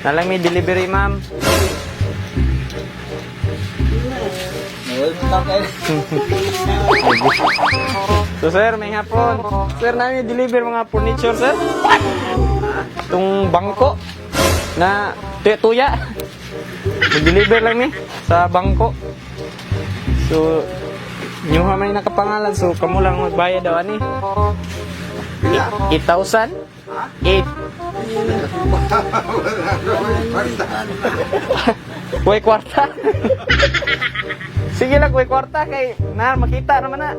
Nalang may delivery, ma'am. So sir, may hapon. Sir, namin deliver mga furniture, sir. Itong bangko na tuya-tuya. Deliver lang ni sa bangko. So, nyuha man yung nakapangalan. So, kamo lang magbayad daw ani. 8,000? 8. Kuy kwarta. Sige lang, kuy kwarta kay na makita naman na.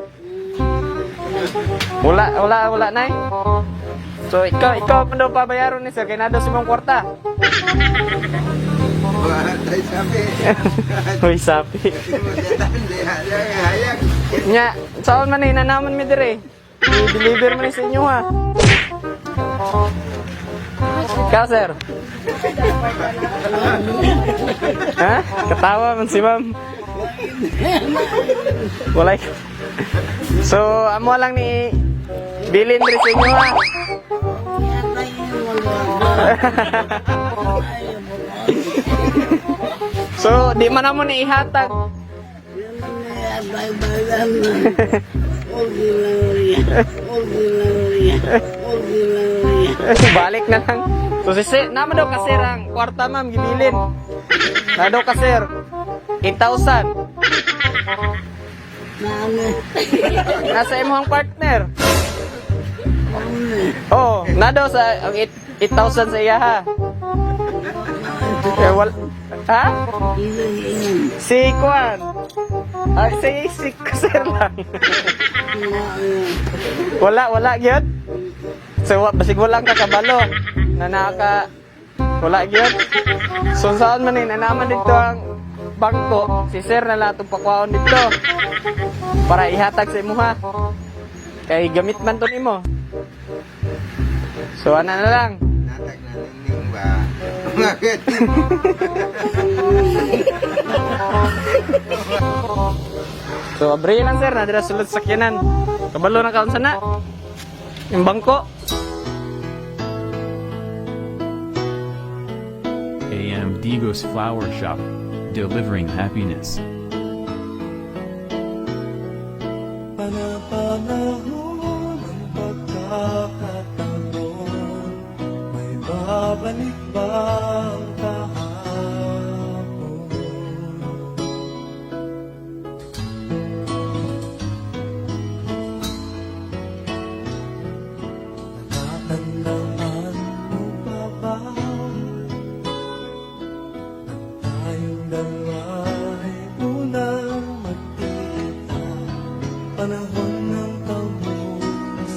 Wala, wala, wala na. So ikaw pa daw pabayaron ni sir kay na daw si mong kwarta. Wala tayo sabi. Hoy, sapi. Hayag. Nya, saan man eh, nanaman mi dire. I-deliver man ni sa inyo ha. Ikaw, sir. Ha? Katawa man si ma'am. Walay. So, amo lang ni bilin diri sa inyo ha. So, di man amo ni ihatag. Balik na lang. So si sir, naman daw ka sir ang kwarta ma'am gibilin. Na daw ka sir. 8,000. Nasa imong partner. Oh, na daw sa ang 8,000 sa iya ha. Eh, wal, ha? Si Kwan. Ay, si sir lang. Wala, wala gyud. So, basig walang kakabalo na naka wala gyud. So saan man eh, nanaman dito ang bangko, si sir na lang itong pakwaon dito para ihatag sa imuha. Kay gamit man to nimo. So ana na lang. Natag na nining ba? Bakit? So abre lang sir, na dira sulod sa sakyanan. Kabalo na kaon sana. Yung bangko. AM Digos Flower Shop. Delivering happiness. Panapanahon ang pagkakataon. May babalik ba ang kahapon? Natatandaan mo pa ba nang tayong dalawa ay unang magkita? Panahon ng kamusmusan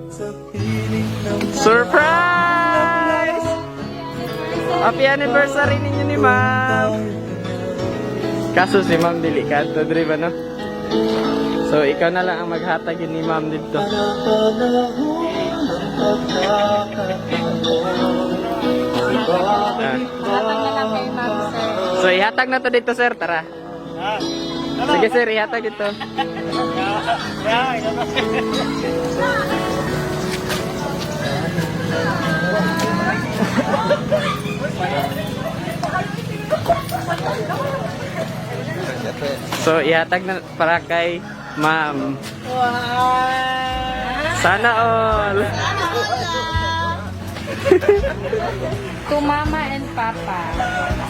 sa piling ng Surprise! Happy anniversary ninyo ni ma'am! Kaso si ma'am dili ka to diri ba no? So ikaw na lang ang maghatag yun ni ma'am dito. Panahon ng pagkakataon. Ah. Hatag na lang kay ma'am, sir. So ihatag na to dito sir, tara. Sige sir, ihatag ito. So ihatag na para kay ma'am. Sana all. To Mama and Papa,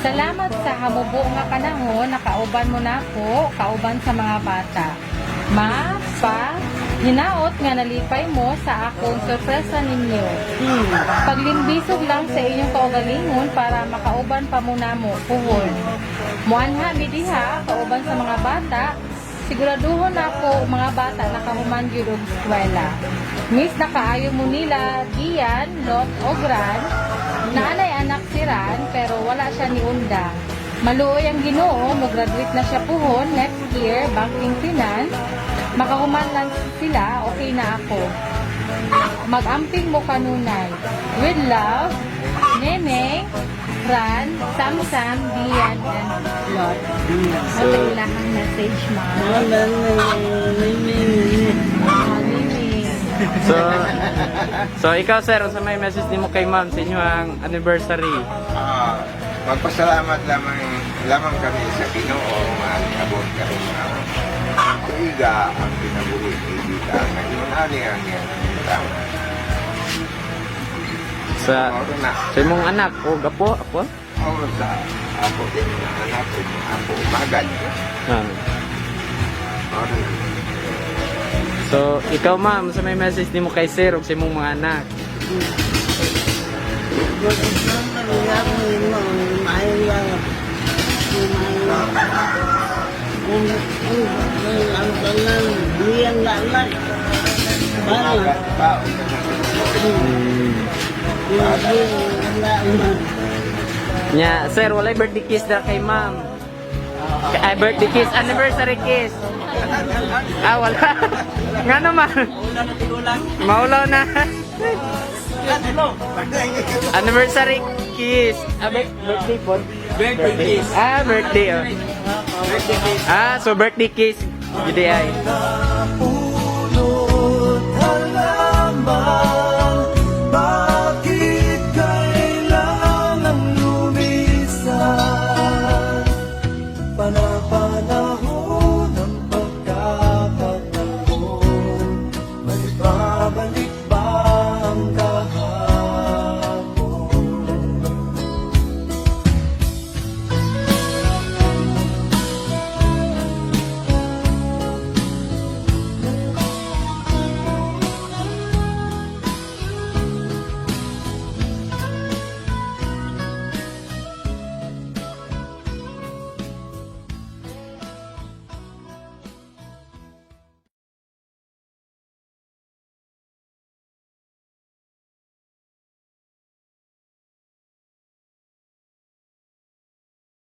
salamat sa hamubo nga panahon nakauban mo na ako, kauban sa mga bata. Ma, Pa, hinaot nga nalipay mo sa akong sorpresa ninyo. Paglimbisog lang sa inyong kaugalingon para makauban pa mo namo, puhon. Muanha mi diha, kauban sa mga bata, siguraduhon ako mga bata nakahuman gyud og eskwela. Miss nakaayo mo nila Gian, Lot o Gran. Naanay anak si Ran pero wala siya ni Unda. Maluoy ang Ginoo, mo-graduate na siya puhon next year, banking finance. Makahuman lang sila, okay na ako. Magamping mo kanunay. With love, Neneng, Ran, Samsam, Dian, and Lot. So, So- ilahang message, ma'am. Ah, Neneng. So ikaw, sir, unsa may message nimo kay ma'am sa inyong anniversary? Ah, magpasalamat lamang lamang kami sa Ginoo nga niabot karon nga tuiga ang kinabuhi ni Dita ngayon ani ang iyang tama. Sa Mao na. sa imong anak o gapo, apo? Mao sa ako din nga anak ko, ako umagan. Ah. Mao na. So, ikaw, ma'am, unsa may message nimo kay sir ug sa imong mga anak? Umagan pa o kanang Nya, sir, walay birthday kiss dira kay ma'am. Ay, birthday kiss, anniversary kiss. Ah, wala. Nga naman. Maulaw na. Anniversary kiss. Ah, birthday po. Birthday kiss. Ah, birthday. Oh. Ah, so birthday kiss. Gidi ay. Na